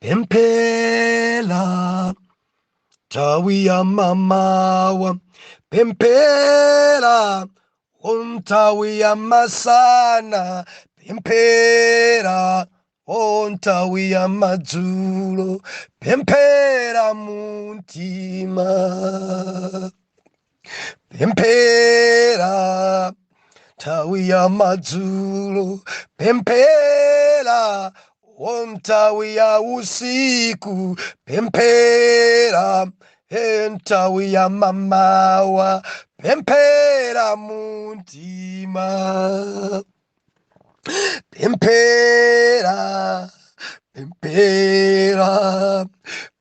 Pemphera nthawi ya mamawa, pemphera nthawi ya masana, pemphera nthawi ya madzulo, pemphera mumtima, pemphera nthawi ya madzulo, pemphera nthawi ya usiku, pemphera nthawi ya mamawa, pemphera mumtima, pemphera, pemphera,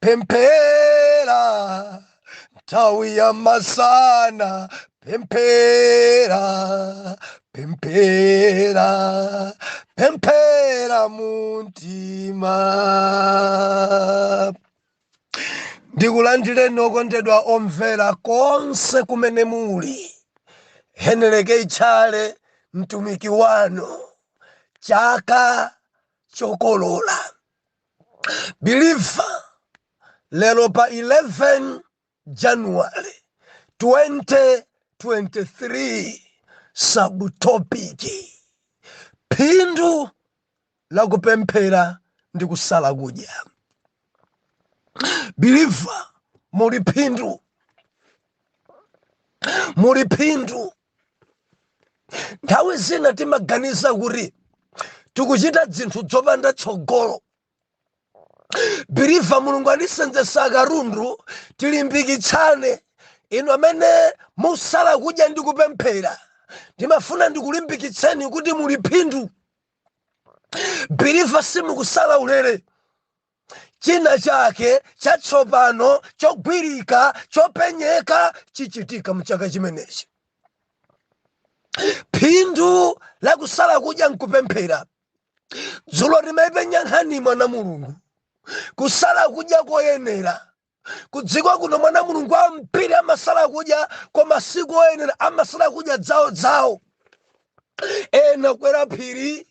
pemphera nthawi ya masana, pemphera, pemphera, pemphera mumtima. Ndikulandireni okondedwa omvera konse kumene muli. Heneleke Tchale, mtumiki wanu, chaka chokolola. Believer, lero pa 11 January 2023, subtopic: phindu la kupemphera ndi kusala kudya. Believer, muli phindu, muli phindu. Nthawi zina timaganiza kuti tikuchita zinthu zopanda tsogolo. Believer, Mulungu andisenzesa katundu, tilimbikitsane. Inu amene musala kudya ndi kupemphera, ndimafuna ndikulimbikitseni kuti muli phindu. Believer, simukusala ulere. China chake chatsopano, chogwirika, chopenyeka chichitika mchaka chimenechi. Phindu la kusala kudya nkupemphera. Dzulo timayipenya nkhani, mwana Mulungu, kusala kudya koyenera. Kudziko kuno, mwana Mulungu, ambiri amasala kudya, koma siku oyenera amasala kudya dzawo dzawo. Ena kwera phiri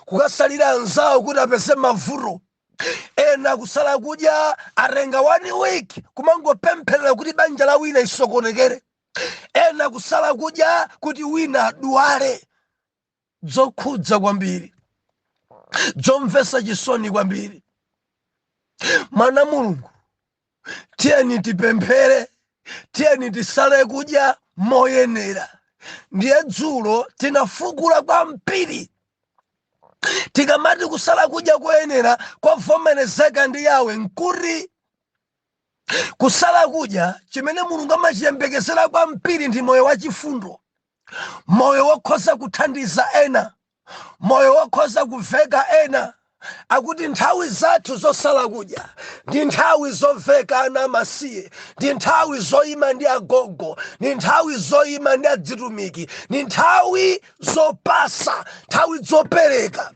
kukasalira anzawo kuti apeze mavuto. Ena kusala kudya atenga one week kumangopempherera kuti banja la wina isokonekere. Ena kusala kudya kuti wina adwale. Zokhudza kwambiri, zomvetsa chisoni kwambiri. Mwana Mulungu, tiyeni tipemphere, tiyeni tisale kudya moyenera. Ndiye dzulo tinafukula kwambiri. Tikamati kusala kudya koyenera kwavomerezeka ndi Yawe, nkuti kusala kudya chimene Mulungu amachiyembekezera kwambiri ndi moyo wachifundo, moyo wokhoza kuthandiza ena, moyo wokhoza kuveka ena. Akuti nthawi zathu zosala kudya ndi nthawi zoveka ana amasiye, ndi nthawi zoyima ndi agogo, ndi nthawi zoyima ndi adzitumiki, ndi nthawi zopasa, nthawi zopereka.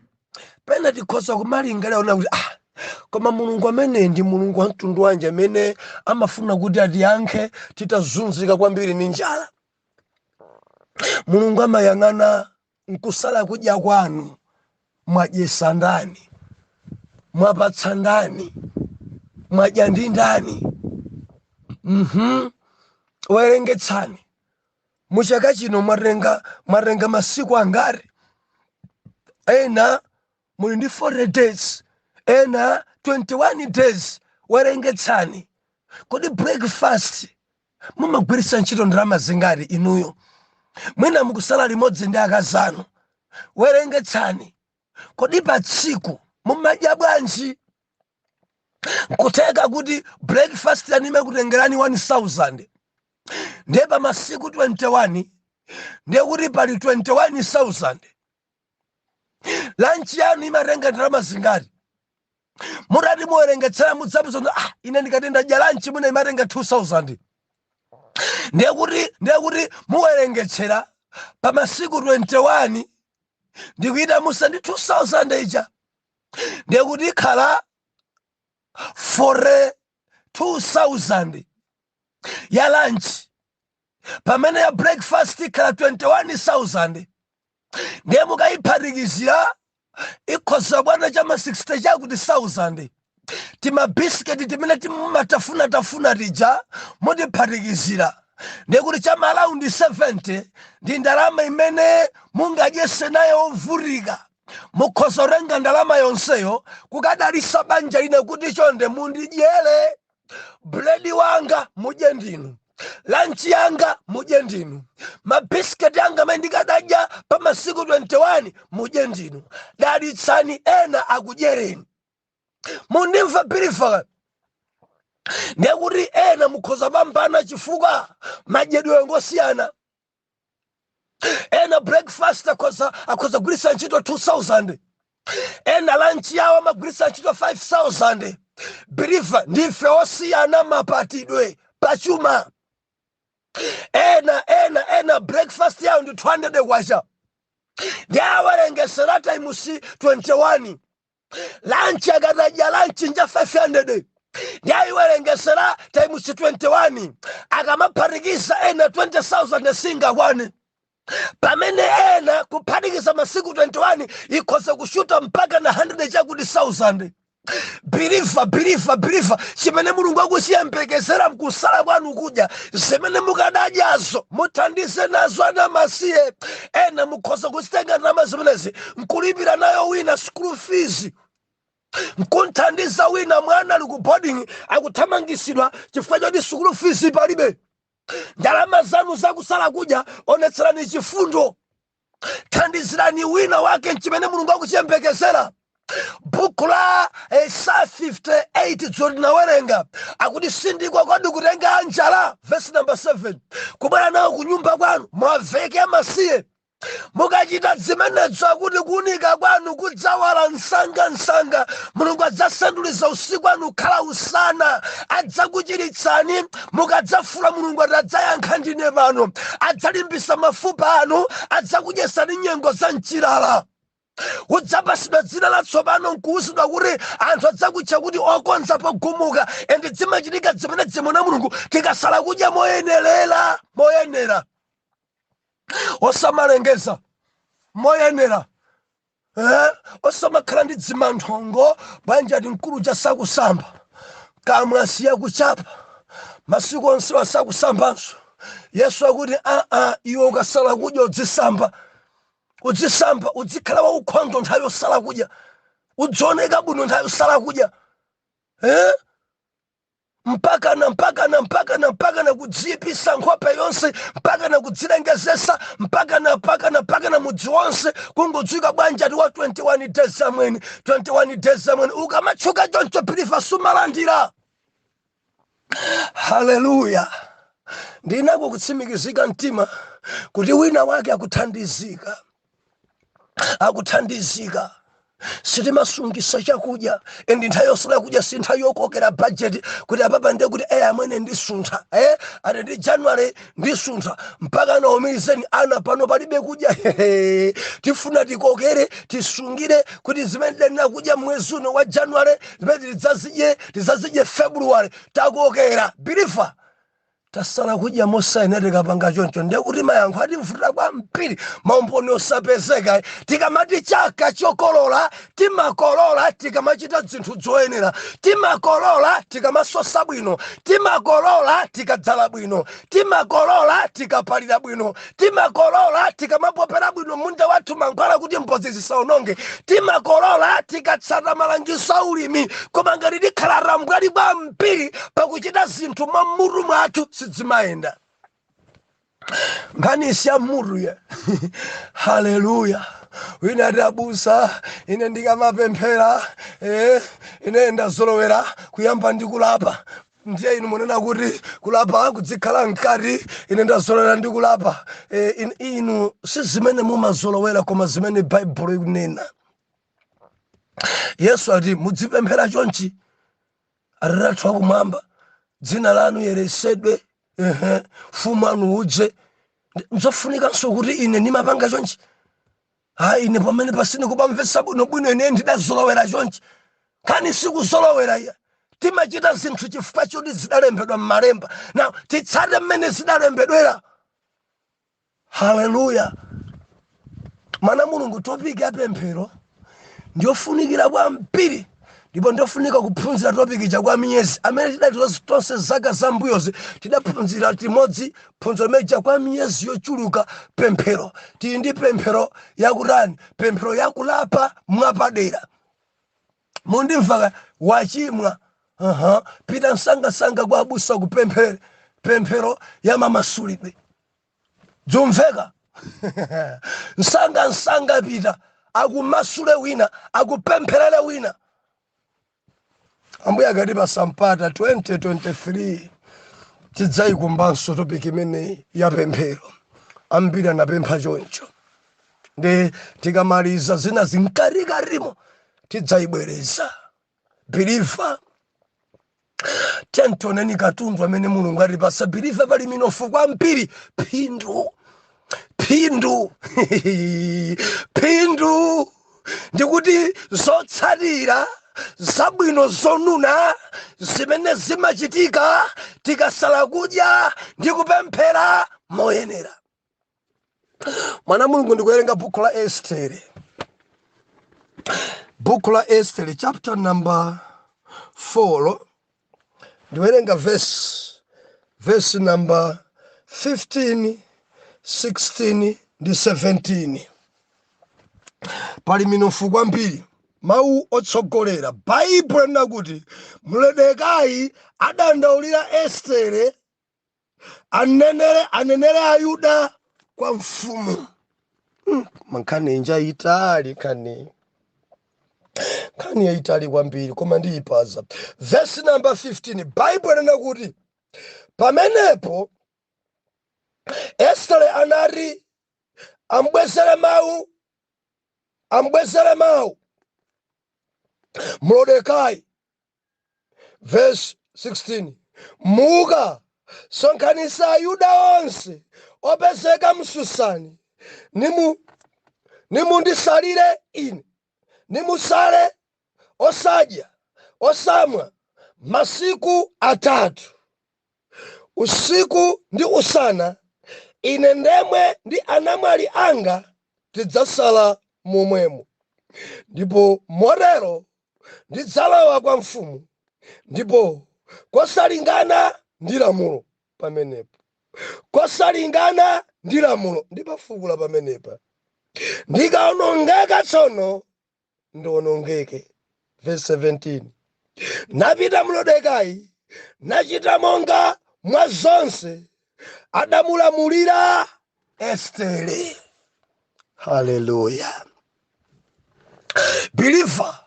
Pena tikhoza kumalingalira kuti, "Ah, koma Mulungu amene ndi Mulungu wa mtundu wanji amene amafuna kuti atiyankhe titazunzika kwambiri ndi njala?" Mulungu amayang'ana nkusala kudya kwanu: mwadyesa ndani, mwapatsa ndani, mwadya ndi ndani? Werengetsani, muchaka chino mwatenga masiku angati? Ena muli ndi 40 days, ena 21 days. Werengetsani, kodi breakfast mumagwiritsa ntchito ndalama zingati inuyo? Mwina mukusala limodzi ndi akazanu. Werengetsani, kodi pa tsiku mumadya bwanji? Nkutheka kuti breakfast yanu imakutengerani 1000, ndiye pa masiku 21 ndiye kuti pali 21,000. Lunch yanu imatenga ndalama zingati? Mutati muwerengetsera, mudzapeza kuti, ah, ine ndikati ndadya lunch mwina imatenga 2000. Ndiye kuti muwerengetsera pa masiku 21 ndikuyita musa ndi 2000 ija, ndiye kuti ikhala 42,000 ya lunch, pamene ya breakfast ikhala 21,000. Ndiye mukayiphatikizira ikhoza bwana chama 60 chakuti 1000. Timabisiketi timene timatafunatafuna tija mutiphatikizira, ndiye kuti cha ma around 70 ndi ndalama imene mungadyese nayo ovutika. Mukhoza kutenga ndalama yonseyo kukadalisa banja lina kuti, "Chonde mundidyere buledi wanga, mudye ndinu lunch yanga, mudye ndinu mabisiketi anga amene ndikadadya pa masiku 21, mudye ndinu." Dalitsani ena akudyereni. Mundimva, believer? Ndiye kuti ena mukhoza pambana chifukwa madyedwe ngosiyana. Ena breakfast akhoza kugwiritsa ntchito 2000, ena lunch yawo amagwiritsa ntchito 5000. Believer, ndife osiyana mapatidwe pachuma. Ena breakfast yawo ndi 200 kwacha, ndi awerengesera times 21. Lunch, akatadya lunch nja 500, ndi ayiwerengesera times 21. Akamaphatikiza ena 20,000 singakwane, pamene ena kuphatikiza masiku 21 ikhoza kushuta mpaka na 100 chakuti 1000. Believer, believer, believer, chimene Mulungu akuchiyembekezera mkusala kwanu kudya, zimene mukadadyazo muthandize nazo ana masiye. Ena mukhoza kuzitenga ndalama zimenezi nkulipira nayo wina school fees, nkunthandiza wina mwana ali ku boarding, akuthamangisidwa chifukwa choti school fees palibe. Ndalama zanu zakusala kudya, onetserani chifundo, thandizirani wina wake, chimene Mulungu akuchiyembekezera. Buku la Yesaya 58 dzulo tinawerenga, akuti, "Sindikwa kodi kutenga anjala," verse number 7, "kubwera nawo ku nyumba kwanu, mwaveke amasiye?" Mukachita zimenezo, akuti kuunika kwanu kudzawala msangamsanga. Mulungu adzasanduliza usiku wanu kukhala usana, adzakuchiritsani. Mukadzafula, Mulungu ati, "Adzayankha ndine pano." Adzalimbisa mafupa anu, adzakudyesani nyengo za mchilala. Udzapasidwa dzina latsopano nkuwuzidwa kuti anthu adzakutcha kuti okonza pogumuka. And zimachitika zimene zimona Mulungu tikasala kudya moyenerera, moyenera, osamalengeza, moyenera, eh? Osamakhala ndi dzimanthongo. Bwanji ati mkulu uja sakusamba, kamwe asiya kuchapa, masiku onse wasakusambanso. Yesu akuti, "Aa, iwe ukasala kudya udzisamba, udzisamba, udzikhala waukhondo nthawi yosala kudya, udzioneka bwino nthawi yosala kudya," eh? Mpakana mpakana mpakana mpakana kudziyipisa nkhope yonse, mpakana kudzilengezesa, mpakana mpakana mpakana mudzi wonse kungodziwika, "Bwanji ati wa 21 days amweni, 21 days amweni." Ukamatchuka choncho, believer, sumalandira. Haleluya! Ndinako kutsimikizika mtima kuti wina wake akuthandizika, akuthandizika. Sitimasungisa chakudya, and nthawi yosala kudya si nthawi yokokera bajeti kuti apapa ndiye kuti amwene ndisuntha, ati ndi January ndisuntha, mpaka naumirizeni ana pano palibe kudya, tifuna tikokere, tisungire kuti zimene tidanena kudya mwezi uno wa January, zimene tidzazidye February, takokera. Believer, tasala kudya mosayenera. Tikapanga choncho, ndiye kuti mayankho atimvutira kwambiri, maumboni osapezeka. Tikamati chaka chokolola, timakolola tikamachita zinthu zoyenera, timakolola tikamasosa bwino, timakolola tikadzala bwino, timakolola tikapalira bwino, timakolola tikamapopera bwino munda wathu mankhwala kuti mbozi zisaononge, timakolola tikatsata malangizo a ulimi. Koma ngati tikhala rambwali kwambiri pakuchita zinthu mwa mutu mwathu, sizimayenda. Nkhani ya mutu ye. Haleluya! Wina ati, "Abusa, ine ndikamapemphera, ine ndazolowera kuyamba ndi kulapa. Ndiye inu munena kuti kulapa kudzikhala mkati, ine ndazolowera ndi kulapa." Inu si zimene mumazolowera, koma zimene Baibulo ikunena. Yesu ati, "Mudzipemphera chonchi: Atate athu akumwamba, dzina lanu yeresedwe, ufumu wanu udze." Nzofunikanso kuti ine ndimapanga chonchi? Hayi, ine pamene pasini kupamvetsa bwinobwino, ine ndidazolowera chonchi. Nkhani sikuzolowera iya. Timachita zinthu chifukwa choti zidalembedwa m'malemba na titsate mmene zidalembedwera. Haleluya! Mana Mulungu, topic ya pemphero ndiyofunikira kwambiri. Ndipo ndofunika kuphunzira topic cha kwa miyezi amene tidati tonse zaka zambuyozi tidaphunzira timodzi phunziro limene kwa miyezi yochuluka. Pemphero, tili ndi pemphero yakutani? Pemphero yakulapa mwapadera. Mundimva? Wachimwa, pita msangasanga kwa abusa kupemphere pemphero ya mamasulidwe. Zumveka? Msanga msanga pita akumasule wina, akupempherere wina. Ambuye akatipasa mpata 2023 tidzayikumbanso topic imeneyi ya pemphero. Ambiri anapempha choncho, ndi tikamaliza zina zinkarikarimo tidzayibwereza. Believer, tentoneni katundu amene Mulungu atipasa. Believer, pali minofu kwambiri. Phindu, phindu, phindu ndikuti zotsatira zabwino zonuna zimene zimachitika tikasala kudya ndi kupemphera moyenera. Mwana Mulungu, ndikuwerenga buku la Estere, buku la Estere chapter number 4. Ndiwerenga verse number 15, 16 ndi 17. Pali minofu kwambiri. Mawu otsogolera, Baibulo linakuti Moredekai adandaulira Estere anenere Ayuda kwa mfumu. Mankhani njayitali, nkhani yayitali kwambiri, koma ndiyipaza. Verse number 15, Baibulo lina kuti pamenepo Estere anati ambwezere mawu Moredekai. Verse 16: "Muka, sonkhanitsa Ayuda onse opezeka mSusani, nimundisalire ine, nimusale osadya osamwa masiku 3, usiku ndi usana. Ine ndemwe ndi anamwali anga tidzasala momwemo, ndipo motero ndidzalowa kwa mfumu, ndipo kosalingana ndi lamulo." Pamenepo kosalingana ndi lamulo, ndipafukula pamenepa. Ndikaonongeka tsono ndionongeke. Verse 17: Napita Moredekai nachita monga mwa zonse adamulamulira Estere. Haleluya! Believer,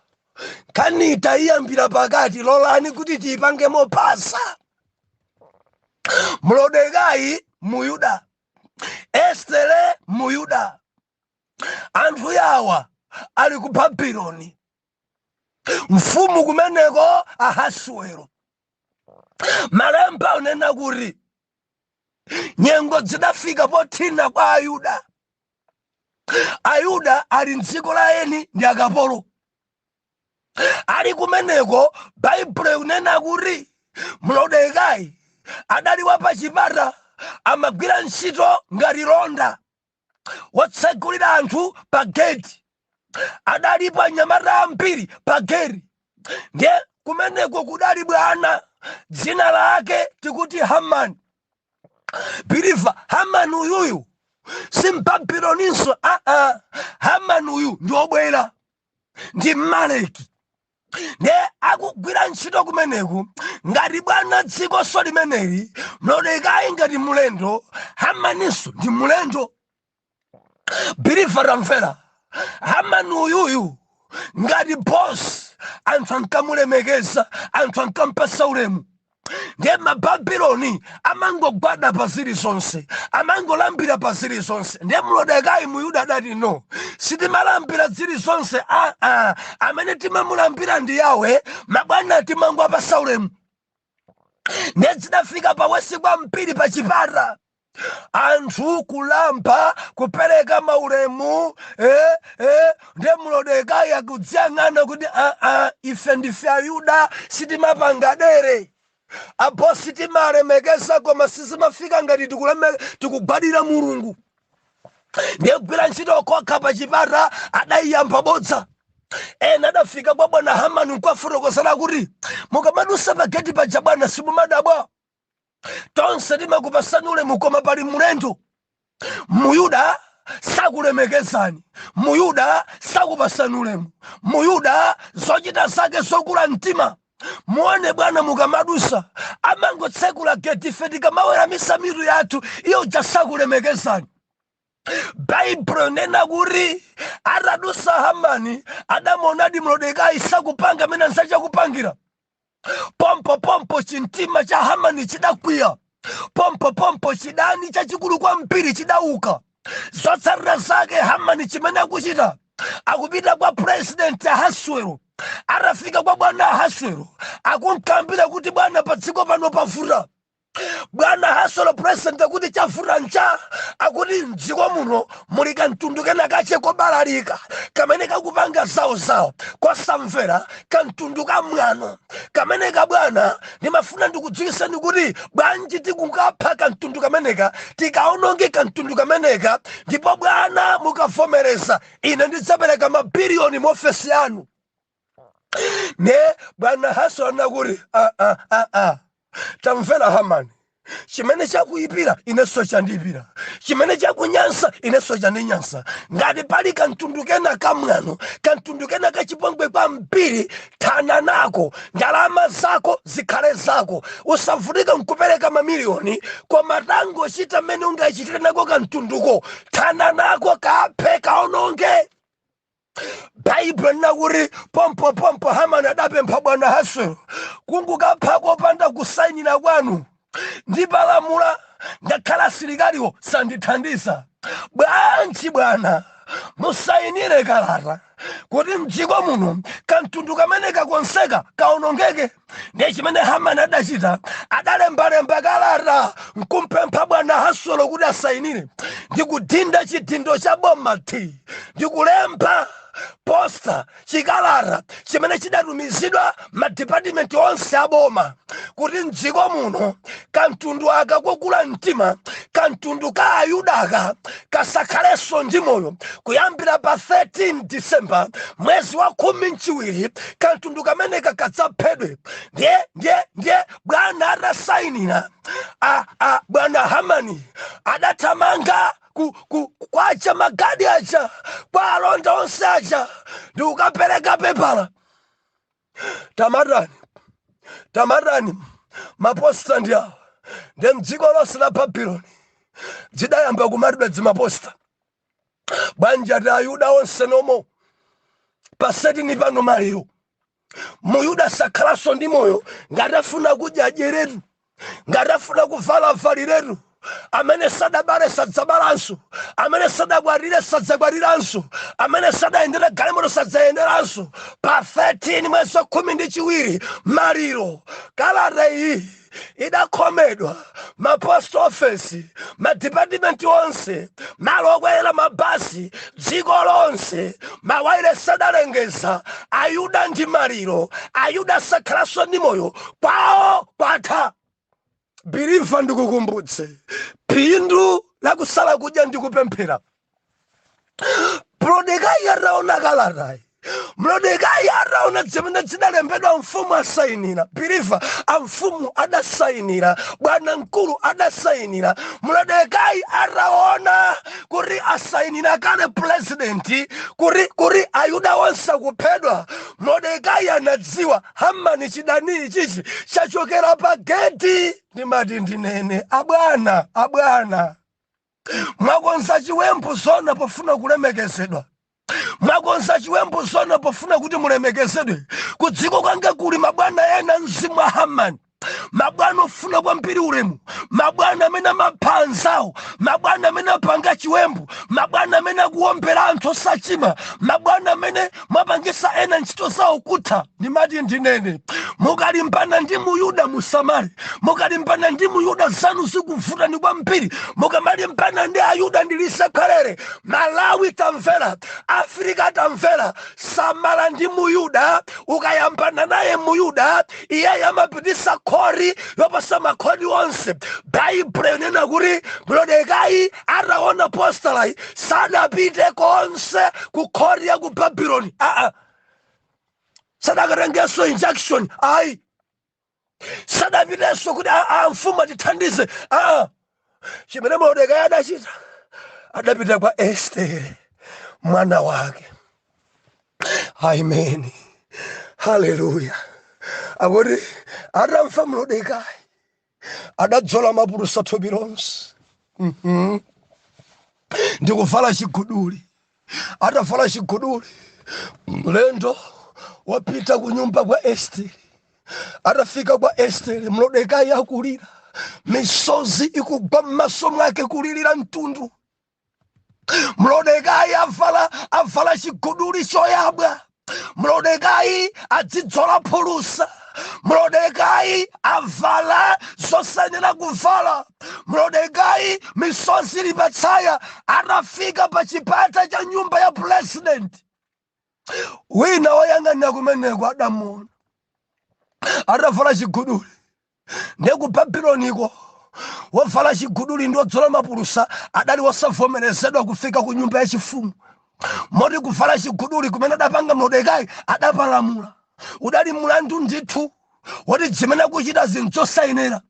nkhani tayiyambira pakati, lolani kuti tiyipange mopasa. Moredekai Muyuda, Estere Muyuda, anthu yawa ali ku Babuloni, mfumu kumeneko Ahasuero. Malemba unena kuti nyengo zidafika pothina kwa Ayuda. Ayuda ali mdziko la eni, ndi akapolo ali kumeneko. Baibulo ikunena kuti Moredekai adali wa pachipata, amagwira ntchito ngati londa wotsegulira anthu pa gate. Adalipo anyamata ambiri pa gate. Ndiye kumeneko kudali bwana dzina lake tikuti Hamani. Believer, Hamani uyuyu si Mbabiloninso. Aa, Hamani uyu ndi obwera, ndi Mmaleki. Ndiye akugwira ntchito kumeneku ngati bwana dzikonso limeneli. Moredekai ngati mlendo, Hamaninso ndi mlendo. Believer, tamvera, Hamani uyuyu ngati boss, anthu ankamulemekeza, anthu ankampasa ulemu. Ndiye Mababuloni amangogwada pa zilizonse, amangolambira pa zilizonse. Ndiye Moredekai Muyuda adati, "No, sitimalambira zilizonse. Aa, amene timamulambira ndi Yawe. Mabwana timangowapasa ulemu." Ndiye zidafika pawesi kwambiri pa chipata, anthu kulamba, kupereka maulemu. Ndiye Moredekai akudziyang'ana kuti, "Aa, ife ndife Ayuda, sitimapanga dere. Abosi timalemekeza, koma sizimafika ngati tikugwadira Mulungu." Ndiye kugwira ntchito kokha pa chipata, adayiyamba bodza. Ena adafika kwa bwana Hamani nkuwafotokozera kuti mukamadusa pa geti paja, bwana, simumadabwa? Tonse timakupasani ulemu, koma pali mlendo Muyuda sakulemekezani, Muyuda sakupasani ulemu, Muyuda zochita zake zokula mtima. Muone bwana, mukamadusa amangotsekula geti, ife tikamaweramisa mitu yathu, iyo uja sakulemekezani. Baibulo nena kuti atadusa Hamani adamuonadi Mordekai sakupanga amene anzachakupangira. Pompo pompo chimtima cha Hamani chidakwiya, pompo pompo chidani chachikulu kwambiri chidauka. Zotsatira zake, Hamani chimene akuchita, akupita kwa President Ahasuero. Atafika kwa bwana Ahasuero, akunkambira kuti, "Bwana, pa dziko pano pavuta." Bwana Ahasuero, president, akuti, "Chavuta ncha?" Akuti, "Mdziko muno muli kamtundu kena kache kobalalika kamene kakupanga zawozawo, kosamvera, kamtundu ka mwano kamene ka. Bwana, ndimafuna ndikudziwiseni kuti bwanji tikukapha kamtundu kameneka, tikaononge kamtundu kameneka, ndipo bwana, mukavomereza, ine ndidzapereka mabiliyoni mu ofesi yanu." Ne bwana Ahasuero anakuti, "Ah, ah, ah, ah. Tamvera Hamani, chimene chakuyipira inenso chandiyipira, chimene chakunyansa inenso chandinyansa. Ngati pali kamtundu kena kamwano, kamtundu kena kachipongwe kwambiri, thana nako. Ndalama zako zikhale zako, usavutika nkupereka mamiliyoni, koma tangochita mmene ungachitire nako kamtunduko, thana nako, kaphe, kaononge." Baibulo linakuti pompopompo Hamani adapempha bwana Ahasuero, "Kungukapha kopanda kusayinira kwanu ndipalamula, ngakhala asilikaliwo sandithandiza. Bwanji bwana musayinire kalata kuti mdziko muno kamtundu kamene kakonseka kaonongeke?" Ndiye chimene Hamani adachita, adalembalemba kalata nkumpempha bwana Ahasuero kuti asayinire, ndikudinda chidindo cha boma t ndikulemba poster, chikalata chimene chidatumizidwa madipatimenti onse aboma kuti mdziko muno kamtundu aka kokula mtima, kamtundu ka Ayudaka, kasakhalenso ndi moyo kuyambira pa 13 December, mwezi wa 12, kamtundu kameneka kadzaphedwe. Ndiye bwana atasayinira, a bwana Hamani adathamanga ku kwacha magadi aja, kwa alonda onse aja, ndi kukapereka pepala. "Tamatani, tamatani, maposter ndi awa." Ndi mdziko lonse la Babuloni zidayamba kumatidwa dzimaposter. "Bwanja ti Ayuda onse nomo pa 13 pano maliro, Muyuda sakhalanso ndi moyo. Ngati afuna kudya adyeretu, ngati afuna kuvala avaliretu. Amene sadabale sadzabalanso, amene sadakwatire sadzakwatiranso, amene sadayendera galimoto sadzayenderanso. Pa 13 mwezi wa 12 maliro." Kalata iyi idakhomedwa ma post office, madipatimenti onse, malo okwera mabasi, dziko lonse, mawayilesi adalengeza, "Ayuda ndi maliro, Ayuda sakhalanso ndi moyo, kwawo kwatha." Believer, ndikukumbutse phindu lakusala kudya ndi kupemphera. Mordekai ataona kalatayi, Mordekai ataona zimene zidalembedwa, mfumu asayinira. Believer, amfumu adasayinira, bwana mkulu adasayinira. Mordekai ataona kuti asayinira kale president kuti Ayuda onse akuphedwa, Mordekai anadziwa Hamani chidani ichichi chachokera pa geti. Ndimati ndinene, abwana, abwana, mwakonza chiwembu zona pofuna kulemekezedwa, mwakonza chiwembu zona pofuna kuti mulemekezedwe. Ku dziko kwanga kuli mabwana ena mzimu wa Hamani, mabwana ofuna kwambiri ulemu, mabwana amene amapha anzawo, mabwana amene apanga chiwembu, mabwana amene akuwombera anthu osachimwa, mabwana amene mwapangisa ena ntchito zawo kutha. Ndimati ndinene, mukalimbana ndi Muyuda musamale. Mukalimbana ndi Muyuda zanu zikuvutani kwambiri. Mukamalimbana ndi Ayuda, ndilisakhalere Malawi tamvera, Afrika tamvera, samala ndi Muyuda. Ukayambana naye Muyuda, iyeyo amapitisa khoti yoposa makhoti onse. Baibulo inena kuti Mordekai ataona posterayi sadapite konse ku khoti ya ku Babuloni, aa. Sadakatengenso injunction ayi, sadapitenso kuti a mfumu atithandize aa. Chimene Mordekai adachita, adapita kwa Estere mwana wake. Amen, haleluya. Akuti atamva Mordekai, adadzola mapulusa thupi lonse ndikuvala chiguduli. Atavala chiguduli, mlendo wapita ku nyumba kwa Esteri. Atafika kwa Esteri, Mordekai akulira, misozi ikugwa m'maso mwake, kulirira mtundu. Mordekai avala chiguduli choyabwa, Mordekai adzidzola phulusa, Mordekai avala zosayenera kuvala, Mordekai misozi ili patsaya. Atafika pa chipata cha nyumba ya president, wina woyang'anira kumeneko adamuona atavala chiguduli. Ndiye ku Babuloniko, wovala chiguduli ndi wodzola mapulusa adali wosavomerezedwa kufika ku nyumba yachifumu. Moti kuvala chiguduli kumene adapanga Mordekai, adapalamula, udali mlandu ndithu woti zimene akuchita zinthu zosayenera.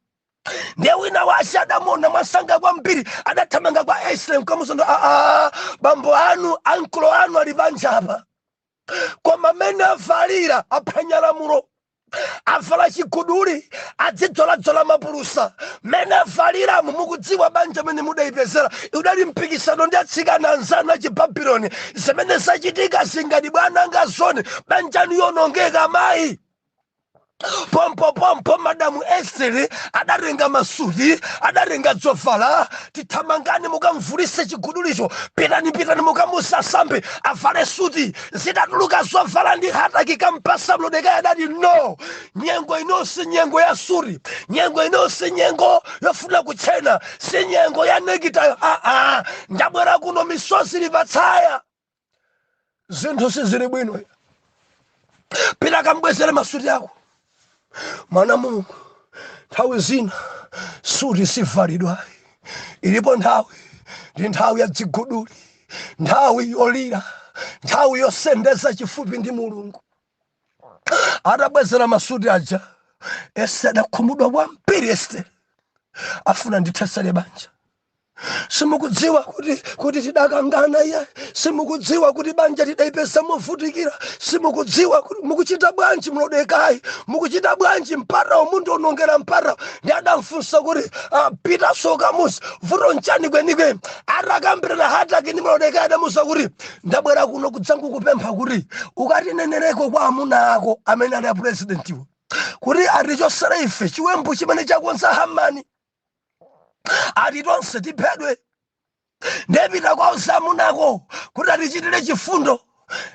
Ndiye wina wace adamuona mwasanga kwambiri, adathamanga kwa Estere nkamuzondo, "Aa, bambo anu, ankolo anu ali panja apa, koma amene avalira aphwanya lamulo. Avala chiguduli, adzidzoladzola mapulusa. Mmene avaliramo, mukudziwa banja mene mudayipezera udali mpikisano ndi atsikana anzanu achibabuloni. Zimene zachitika zingati bwana ngazone banjanu yonongeka mayi." Pompopompo Madamu Estere adatenga masuti, adatenga dzovala. "Tithamangani, mukamvulise chigudulicho. Pitani, pitani, mukamusasambe, avale suti." Zitatuluka zovala ndi Hataki kampasa, Mordekai adati, "No, nyengo ino si nyengo ya suti, nyengo ino si nyengo yofuna kutchena, si nyengo ya nekitayo. Aa, ndabwera kuno misozi ili patsaya, zinthu sizili bwino. Pita kambwezere masuti ako." Mwana Mulungu, nthawi zina suti sivalidwa. Ilipo nthawi, ndi nthawi ya dziguduli, nthawi yolira, nthawi yosendeza chifupi ndi Mulungu. Atabwezera masuti aja, Estere adakhumudwa kwambiri. "Estere afuna ndithesere banja. Simukudziwa kuti tidakangana iye? Simukudziwa kuti banja tidayipeza movutikira? Simukudziwa kuti mukuchita bwanji? Mordekai, mukuchita bwanji? Mpata mundionongera mpata." Ndi adamfunsa kuti, "Pita sokamuzi, vuto nchani kwenikweni?" Atakambirana Hataki ndi Mordekai, adamuza kuti, "Ndabwera kuno kudzangukupempha kuti ukatinenereko kwa amuna ako amene ali a presidentiwo, kuti atichosere ife chiwembu chimene chakonza Hamani, ati tonse tiphedwe. Ndepita kwa amunako kuti atichitire chifundo."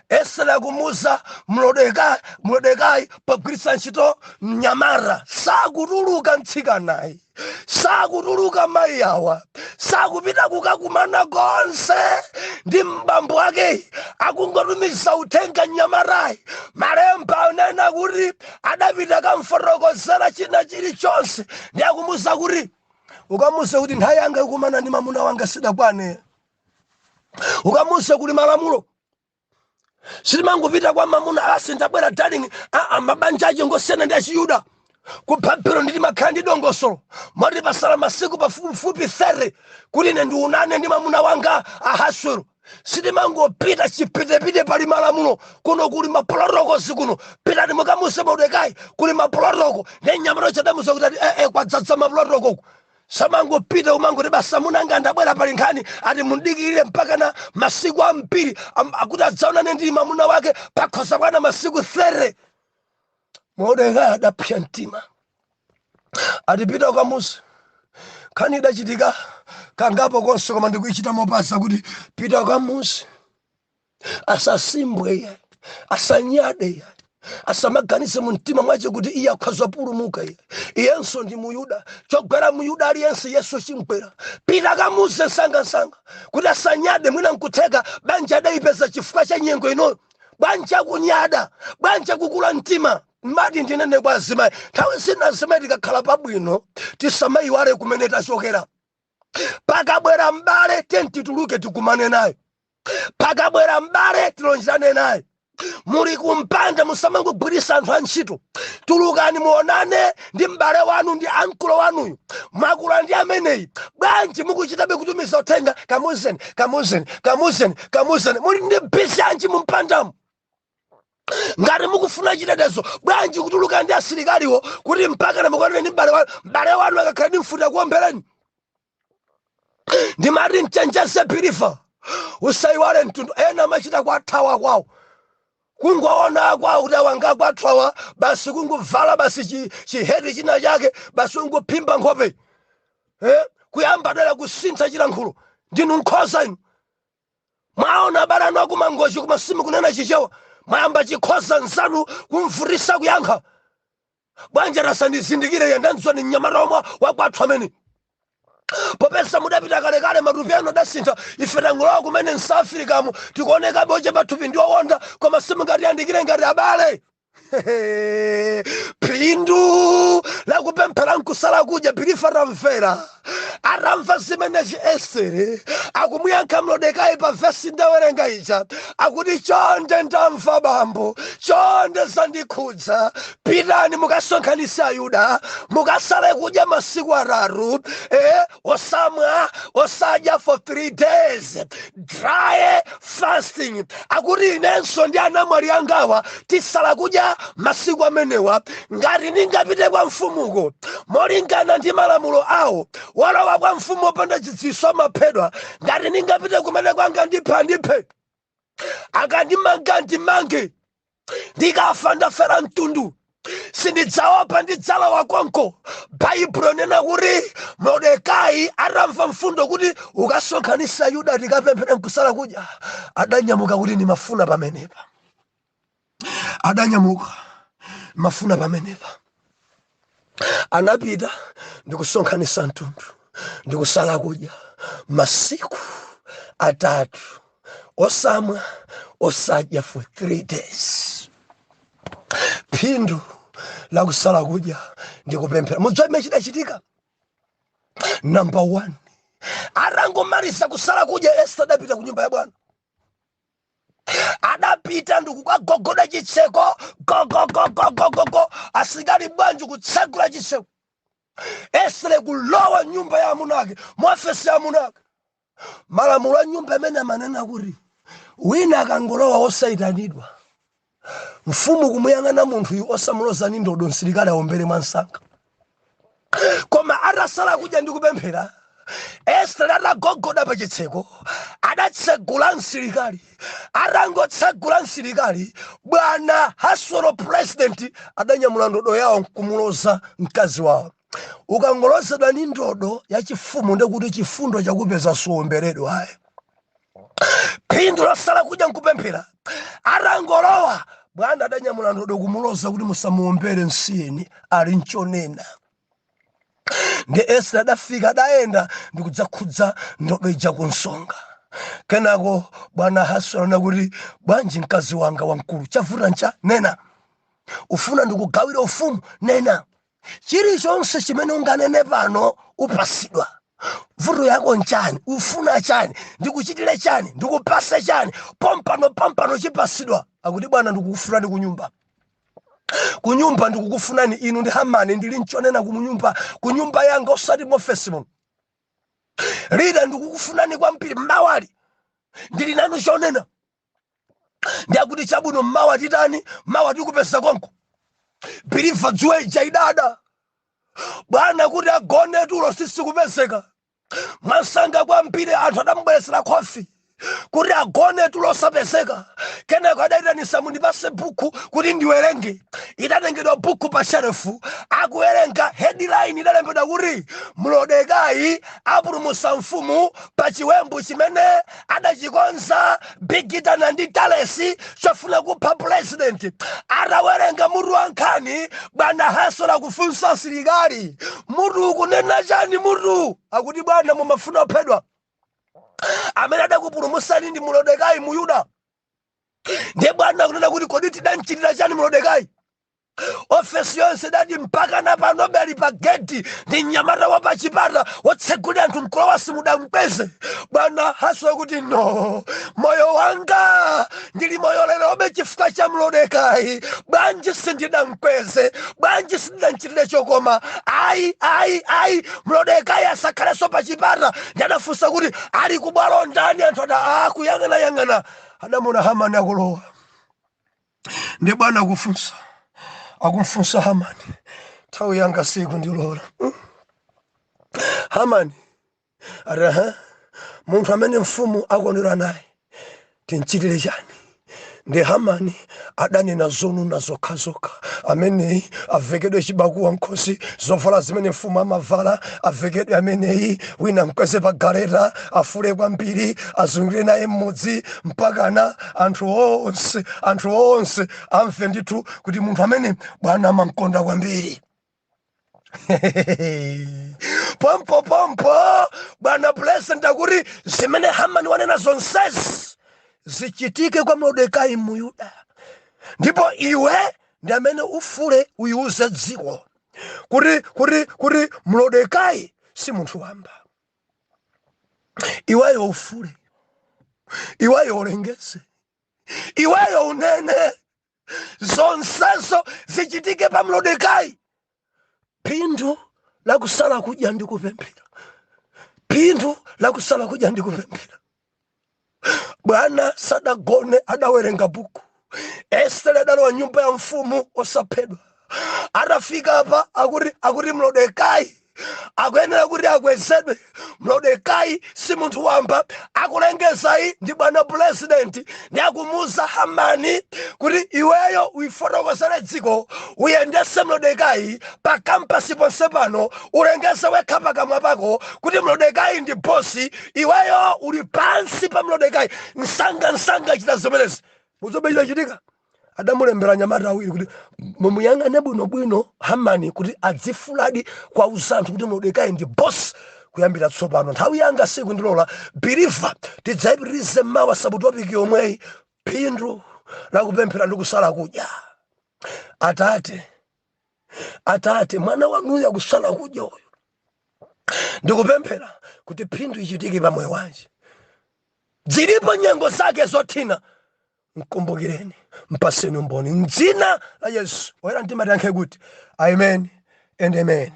Estere kumuza Mordekai pagwiritsa ntchito mnyamata. Sakutuluka mtsikanayi, sakutuluka mayi awa, sakupita kukakumana konse ndi mbambo ake, akungotumiza uthenga mnyamatayi. Malemba anena kuti adapita kamfotokozera china chilichonse, ndi akumuza kuti, "Ukamuze kuti nthawi yanga ikumana ndi mamuna wanga sidakwane. Ukamuze kuli malamulo, sitimangopita kwa mamuna asi, ndabwera darling. Aa, mabanja ache ngosiyana ndi Achiyuda. Ku Babuloni ndimakhala ndi dongosolo, moti pasala masiku pafupifupi 30 kuti ine ndiunane ndi mamuna wanga Ahaswero. Sitimangopita chipitepite, pali malamulo kuno, kuli ma protocols kuno. Pitani mukamuse Mordekai, kuli ma protocol." Ndi nyamata chadamuza kuti ati, kwadzadza ma protocol, samangopita umangoti basa, munanga ndabwera, pali nkhani." Ati mundikirire mpaka na masiku ambiri akuti adzaonane ndi mamuna wake, pakhoza kwana masiku 30. Mordekai adapsa mtima, atipita ukamuzi. Nkhani idachitika kangapo konse, koma ndikuichita mopasa kuti pita ukamuzi asasimbwe iye, asanyade iye, asamaganize mu mtima mwace kuti iye akhoza pulumuka iye, iyenso ndi Muyuda, chogwera Muyuda aliyense Yesu chimkwera. Pita kamuze msangamsanga kuti asanyade, mwina nkutheka banja adayipeza chifukwa cha nyengo inoyo. Banja kunyada, banja kukula mtima. Mati ndinene kwa azimayi, nthawi zina azimayi tikakhala pabwino tisamayiwale kumene tachokera. Pakabwera m'bale, tituluke tikumane naye. Pakabwera m'bale, tilonjane naye. Muli kumpanda, musamangogwirisa anthu antchito. Tulukani muonane ndi m'bale wanu ndi ankulo wanuyu. Mwakula ndi ameneyi, bwanji mukuchitabe kutumiza uthenga, "Kamuzeni, kamuzeni, kamuzeni, kamuzeni"? Muli ndi busy anji mumpandamo? Ngati mukufuna chitetezo, bwanji kutuluka ndi asilikaliwo kuti mpaka namukonane ndi m'bale wanu? M'bale wanu akakhala ndi mfuti akuombereni. Ndimati mchenjeze believer, usayiwale mtundu. Ena amachita kwathawa kwawo, kungoona kwawo kuti awanga kwathawa, basi kungovala basi chiheti china chake, basi kungophimba nkhope, eh? Kuyamba dala kusintha chilankhulo. Ndinu nkhoza inu. Mwaona abale anu akumangochi, koma simukunena Chichewa, mwayamba chikhoza nzanu kumvutisa kuyankha. Bwanji atasandizindikire yandanzwani mnyamata omwe wakwathu amene popeza mudapita kalekale, matupi anu adasintha. Ife tangolowa kumene m'South Africamo, tikuonekabe ochepa thupi ndi owonda, koma simungatiyandikire ngati abale. Phindu lakupemphera nkusala kudya, believer, tamvera. Atamva zimenezi Estere akumuyankha Mlodekai pa vesi ndawerenga ija, akuti, "Chonde, ndamva bambo, chonde zandikhudza. Pitani mukasonkhanitse Ayuda, mukasale kudya masiku 3, osamwa, osadya for 3 days, dry fasting." Akuti, "Inenso ndi anamwali angawa tisala kudya masiku amenewa. Ngati ndingapite kwa mfumuko, molingana ndi malamulo awo, walowa kwa mfumu wopanda chidziwitso amaphedwa. Ngati ndingapite kumene kwanga, ndipha ndiphe, akandimanga ndimange, ndikafa ndafera mtundu, sindidzaopa, ndidzalowa konko." Baibulo nena kuti Mordekai atamva mfundo kuti ukasonkhanitsa Yuda tikapemphera nkusala kudya, adanyamuka kuti ndimafuna pamenepa. Adanyamuka, mafuna pamenepa. Anapita ndikusonkhanitsa mtundu ndikusala kudya masiku 3, osamwa, osadya for 3 days. Phindu lakusala kudya ndikupemphera. Mudziwa chimene chidachitika? Number one, atangomaliza kusala kudya, Esta adapita ku nyumba ya bwana. Adapita ndikukagogoda chitseko, gogogogogogogo. Asilikali, bwanji kutsegula chitseko? Estere kulowa nyumba ya amuna ake, muofesi ya amuna ake. Malamulo a nyumba imene amanena kuti wina akangolowa osayitanidwa, mfumu kumuyang'ana munthuyu osamuloza ni ndodo, msilikali awombere mwansanga. Koma atasala kudya ndi kupemphera, Estere atagogoda pa chitseko, adatsegula msilikali. Atangotsegula msilikali, bwana Haswero president adanyamula ndodo yawo nkumuloza mkazi wawo. Ukangolozedwa ndi ndodo yachifumu, ndekuti chifundo chakupeza, suwomberedwa ayi. Phindu losala kudya nkupemphera. Atangolowa bwana adanyamula ndodo kumuloza kuti musamuwombere, msiyeni, ali nchonena. Ndi Estere adafika, adayenda ndikudzakhudza ndodo ija kunsonga. Kenako bwana Haswero anakuti, "Bwanji mkazi wanga wamkulu, chavuta ncha? Nena, ufuna ndikugawira ufumu? Nena chilichonse chimene unganene pano, upasidwa. Vuto yako nchani? Ufuna chani? Ndikuchitire chani? Ndikupase chani? Pompano pompano chipasidwa." Akuti, "Bwana, ndikukufunani kunyumba, kunyumba ndikukufunani inu ndi Hamani. Ndili nchonena kunyumba, kunyumba yanga, osati mofesi muno. Lida, ndikukufunani kwambiri mmawali, ndili nanu chonena." Ndiyakuti, "Chabwino, mmawa titani? Mawa tikupeza konko." Believer, dzuwa ija idada, bwana kuti agone tulo sisikupezeka. Mwasanga kwambiri anthu adamubweresera khofi kuti agone tulo osapezeka. Kenako adayitanisa, "Mundipase buku kuti ndiwerenge." Idatengedwa buku pa shelefu, akuwerenga, headline idalembedwa kuti Mlodekai apulumutsa mfumu pa chiwembu chimene adachikonza Bigitana ndi Talesi chofuna kupha president. Atawerenga mutu wa nkhani, bwana Haswero kufunsa asilikali, "Mutu ukunena chani mutu?" Akuti, "Bwana, mumafuna kuphedwa, amene adakupulumutsani ndi Mlodekai Muyuda." Ndiye bwana akunena kuti, "Kodi tidamchitira chani Mlodekai?" Ofesi yonse idati mpaka na panobe ali pa geti, ndi mnyamata wa pachipata wotsegulira anthu mkulowa, simudamkweze. Bwana Haswero kuti, "No, moyo wanga ndili moyo lerobe chifukwa cha Mlodekai. Bwanji sindidamkweze? Bwanji sindidamchitire chokoma? Ayi, ayi, ayi, Mlodekai asakhalenso pachipata." Ndi adafunsa kuti, "Ali kubwalo ndani?" Anthu ada akuyang'anayang'ana, adamona Hamani akulowa. Ndi bwana akufunsa, akumfunsa Hamani. Nthawi yanga sikundilola. Hamani ati, "Aha, munthu amene mfumu akondwera naye tinchitire chani?" Ndi Hamani adanena zonuna zokhazokha: "Ameneyi avekedwe chibakuwa nkhosi, zovala zimene mfumu amavala avekedwe ameneyi, wina mkweze pa galeta, afule kwambiri, azungulire naye mmudzi mpakana anthu onse amve ndithu kuti munthu amene bwana amamkonda kwambiri." Pompo pompo bwana president akuti zimene Hamani wanena zonsezi zichitike kwa Mordekai Muyuda, ndipo iwe ndi amene ufule, uyiuze dziko kuti Mordekai si munthu wamba. Iweyo ufule, iweyo ulengeze, iweyo unene, zonsezo zichitike pa Mordekai. Phindu lakusala kudya ndi kupemphera, phindu lakusala kudya ndi kupemphera. Bwana sadagone, adawerenga buku. Estere adalowa nyumba ya mfumu osaphedwa. Atafika apa akuti Mordekai akuyenera kuti akwezedwe, Mordekai si munthu wamba. Akulengezayi ndi bwana president, ndi akumuuza Hamani kuti iweyo uifotokozere dziko, uyendese Mordekai pa kampasi ponse pano, ulengeze wekha pakamwa pako kuti Mordekai ndi bosi, iweyo uli pansi pa Mordekai. Msanga msanga chita zimenezi. Muzobe chidachitika, adamulembera anyamata awiri kuti mumuyang'ane bwinobwino Hamani kuti adzifuladi kwa anthu kuti Mordekai ndi boss kuyambira tsopano. Nthawi yanga sikundilola, believer. Tidzayipitirize mawa subtopic yomweyi, phindu lakupemphera ndi kusala kudya. Atate, Atate, mwana wanuyo akusala kudya uyu, ndikupemphera kuti phindu ichitike pa moyo wanje. Zilipo nyengo zake zothina, mkumbukireni, mpaseni umboni mdzina la Yesu. Oyera mtima tiyankhe kuti amen and amen.